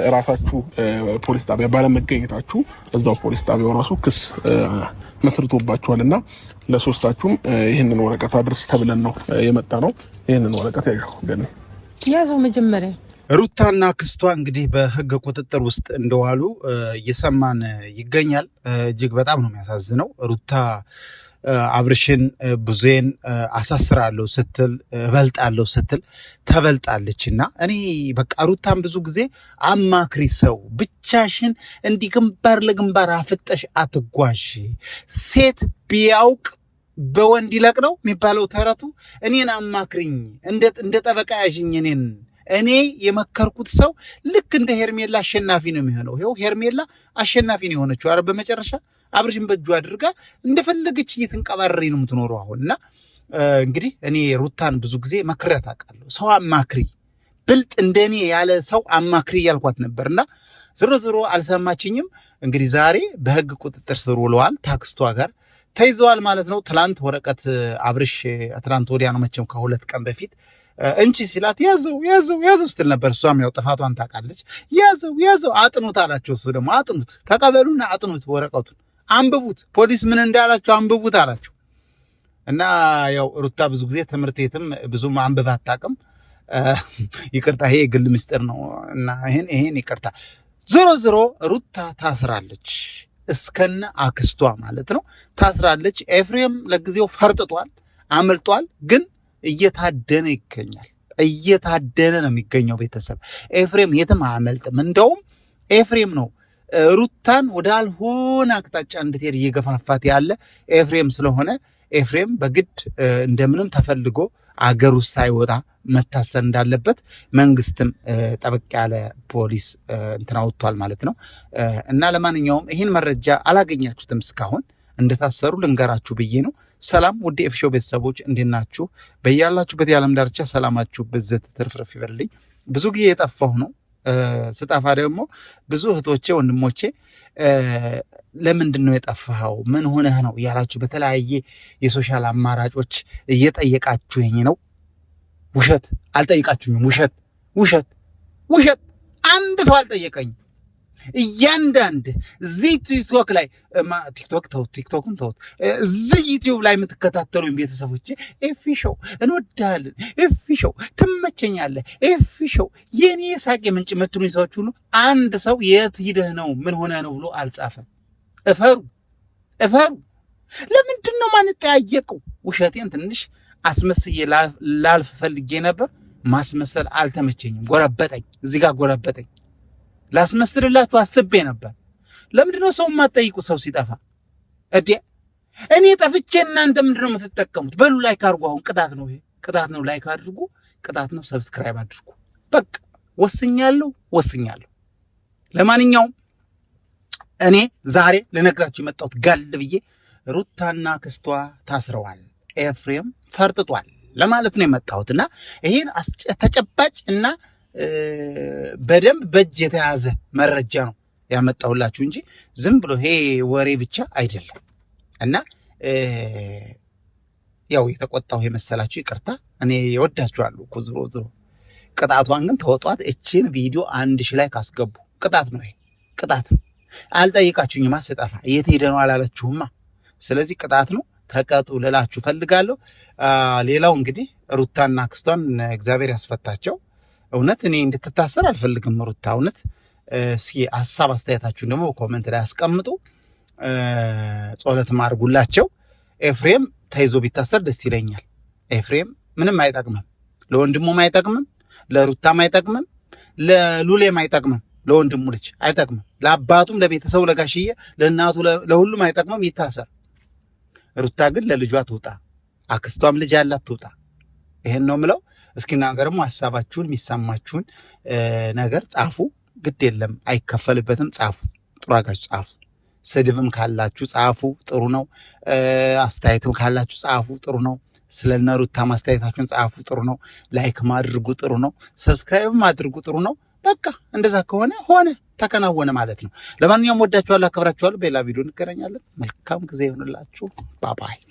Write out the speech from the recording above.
እራሳችሁ ፖሊስ ጣቢያ ባለመገኘታችሁ እዛው ፖሊስ ጣቢያው ራሱ ክስ መስርቶባችኋል እና ለሶስታችሁም ይህንን ወረቀት አድርስ ተብለን ነው የመጣ ነው። ይህንን ወረቀት ያዥው ገኒ ያዘው መጀመሪያ። ሩታና ክስቷ እንግዲህ በሕግ ቁጥጥር ውስጥ እንደዋሉ እየሰማን ይገኛል። እጅግ በጣም ነው የሚያሳዝነው። ሩታ አብርሽን ቡዜን አሳስራለሁ ስትል፣ እበልጣለሁ ስትል ተበልጣለች። እና እኔ በቃ ሩታን ብዙ ጊዜ አማክሪ ሰው፣ ብቻሽን እንዲህ ግንባር ለግንባር አፍጠሽ አትጓዥ። ሴት ቢያውቅ በወንድ ይለቅ ነው የሚባለው ተረቱ። እኔን አማክሪኝ፣ እንደ ጠበቃ ያዥኝ እኔን፣ እኔ የመከርኩት ሰው ልክ እንደ ሄርሜላ አሸናፊ ነው የሚሆነው። ይኸው ሄርሜላ አሸናፊ ነው የሆነችው። አረ በመጨረሻ አብርሽን በእጁ አድርጋ እንደፈለገች እየተንቀባረሪ ነው የምትኖረው አሁን። እና እንግዲህ እኔ ሩታን ብዙ ጊዜ መክሬያት አውቃለሁ። ሰው አማክሪ፣ ብልጥ እንደኔ ያለ ሰው አማክሪ እያልኳት ነበርና ዝሮ ዝሮ አልሰማችኝም። እንግዲህ ዛሬ በህግ ቁጥጥር ስር ውለዋል። ታክስቷ ጋር ተይዘዋል ማለት ነው። ትላንት ወረቀት አብርሽ፣ ትላንት ወዲያ ነው መቼም ከ2 ቀን በፊት፣ እንቺ ሲላት ያዘው ያዘው ያዘው ስትል ነበር። እሷም ያው ጥፋቷን ታውቃለች። ያዘው ያዘው አጥኑት አላቸው። እሱ ደግሞ አጥኑት፣ ተቀበሉና አጥኑት፣ ወረቀቱን አንብቡት፣ ፖሊስ ምን እንዳላቸው አንብቡት አላቸው። እና ያው ሩታ ብዙ ጊዜ ትምህርት ቤትም ብዙም አንብባ አታውቅም። ይቅርታ፣ ይሄ የግል ምስጢር ነው እና ይሄን ይቅርታ። ዞሮ ዞሮ ሩታ ታስራለች፣ እስከነ አክስቷ ማለት ነው ታስራለች። ኤፍሬም ለጊዜው ፈርጥጧል፣ አምልጧል፣ ግን እየታደነ ይገኛል። እየታደነ ነው የሚገኘው። ቤተሰብ፣ ኤፍሬም የትም አያመልጥም። እንደውም ኤፍሬም ነው ሩታን ወዳልሆነ አቅጣጫ እንድትሄድ እየገፋፋት ያለ ኤፍሬም ስለሆነ ኤፍሬም በግድ እንደምንም ተፈልጎ አገር ውስጥ ሳይወጣ መታሰር እንዳለበት መንግስትም ጠበቅ ያለ ፖሊስ እንትን አውጥቷል ማለት ነው። እና ለማንኛውም ይህን መረጃ አላገኛችሁትም እስካሁን፣ እንደታሰሩ ልንገራችሁ ብዬ ነው። ሰላም ውድ ኤፍሾ ቤተሰቦች፣ እንዴት ናችሁ? በያላችሁበት የዓለም ዳርቻ ሰላማችሁ ብዝት ትርፍርፍ ይበልልኝ። ብዙ ጊዜ የጠፋሁ ነው። ስጠፋ ደግሞ ብዙ እህቶቼ ወንድሞቼ ለምንድን ነው የጠፋኸው? ምን ሆነህ ነው እያላችሁ በተለያየ የ social አማራጮች እየጠየቃችሁኝ ነው። ውሸት፣ አልጠይቃችሁኝም። ውሸት፣ ውሸት፣ ውሸት። አንድ ሰው አልጠየቀኝም። እያንዳንድ እዚህ ቲክቶክ ላይ፣ ቲክቶክ ተውት፣ ቲክቶክም ተውት፣ እዚህ ዩቲዩብ ላይ የምትከታተሉኝ ቤተሰቦቼ ኤፊ ሾው እንወዳለን፣ ኤፊ ሾው ትመቸኛለህ፣ ኤፊ ሾው የኔ የሳቄ ምንጭ የምትሉኝ ሰዎች ሁሉ አንድ ሰው የት ሂደህ ነው፣ ምን ሆነ ነው ብሎ አልጻፈም። እፈሩ፣ እፈሩ። ለምንድን ነው ማንጠያየቀው? ውሸቴን ትንሽ አስመስዬ ላልፍ ፈልጌ ነበር። ማስመሰል አልተመቸኝም። ጎረበጠኝ፣ እዚህ ጋር ጎረበጠኝ። ላስመስልላችሁ አስቤ ነበር። ለምንድን ነው ሰው የማትጠይቁ? ሰው ሲጠፋ እዴ እኔ ጠፍቼ እናንተ ምንድን ነው የምትጠቀሙት? በሉ like አድርጉ። አሁን ቅጣት ነው ይሄ፣ ቅጣት ነው። Like አድርጉ፣ ቅጣት ነው። Subscribe አድርጉ። በቃ ወስኛለሁ፣ ወስኛለሁ። ለማንኛውም እኔ ዛሬ ልነግራችሁ የመጣሁት ጋል ብዬ ሩታና ክስቷ ታስረዋል፣ ኤፍሬም ፈርጥጧል ለማለት ነው የመጣሁት እና ይሄን ተጨባጭ እና በደንብ በእጅ የተያዘ መረጃ ነው ያመጣሁላችሁ እንጂ ዝም ብሎ ይሄ ወሬ ብቻ አይደለም። እና ያው የተቆጣሁ የመሰላችሁ ይቅርታ። እኔ እወዳችኋለሁ እኮ ዝሮ ዝሮ። ቅጣቷን ግን ተወጧት። እችን ቪዲዮ 1000 ላይ ካስገቡ ቅጣት ነው ይሄ፣ ቅጣት ነው። አልጠይቃችሁኝማ፣ ስጠፋ የት ሄደ ነው አላላችሁማ። ስለዚህ ቅጣት ነው፣ ተቀጡ ልላችሁ ፈልጋለሁ። ሌላው እንግዲህ ሩታና አክስቷን እግዚአብሔር ያስፈታቸው። እውነት እኔ እንድትታሰር አልፈልግም ሩታ። እውነት እስኪ ሀሳብ አስተያየታችሁን ደግሞ comment ላይ አስቀምጡ። ጸሎትም አድርጉላቸው። ኤፍሬም ተይዞ ቢታሰር ደስ ይለኛል። ኤፍሬም ምንም አይጠቅምም፣ ለወንድሙም አይጠቅምም፣ ለሩታም አይጠቅምም፣ ለሉሌም አይጠቅምም፣ ለወንድሙ ልጅ አይጠቅምም፣ ለአባቱም፣ ለቤተሰቡ፣ ለጋሽዬ፣ ለእናቱ፣ ለሁሉም አይጠቅምም። ይታሰር። ሩታ ግን ለልጇ ትውጣ፣ አክስቷም ልጅ ያላት ትውጣ። ይሄን ነው ምለው። እስኪ እናንተ ደግሞ ሀሳባችሁን የሚሰማችሁን ነገር ጻፉ። ግድ የለም አይከፈልበትም። ጻፉ፣ ጥሩ አድርጋችሁ ጻፉ። ስድብም ካላችሁ ጻፉ፣ ጥሩ ነው። አስተያየትም ካላችሁ ጻፉ፣ ጥሩ ነው። ስለ እነ ሩታ አስተያየታችሁን ጻፉ፣ ጥሩ ነው። Like ማድርጉ ጥሩ ነው። Subscribe ማድርጉ ጥሩ ነው። በቃ እንደዛ ከሆነ ሆነ፣ ተከናወነ ማለት ነው። ለማንኛውም ወዳችኋለሁ፣ አከብራችኋለሁ። በሌላ ቪዲዮ እንገናኛለን። መልካም ጊዜ ይሆንላችሁ። Bye bye።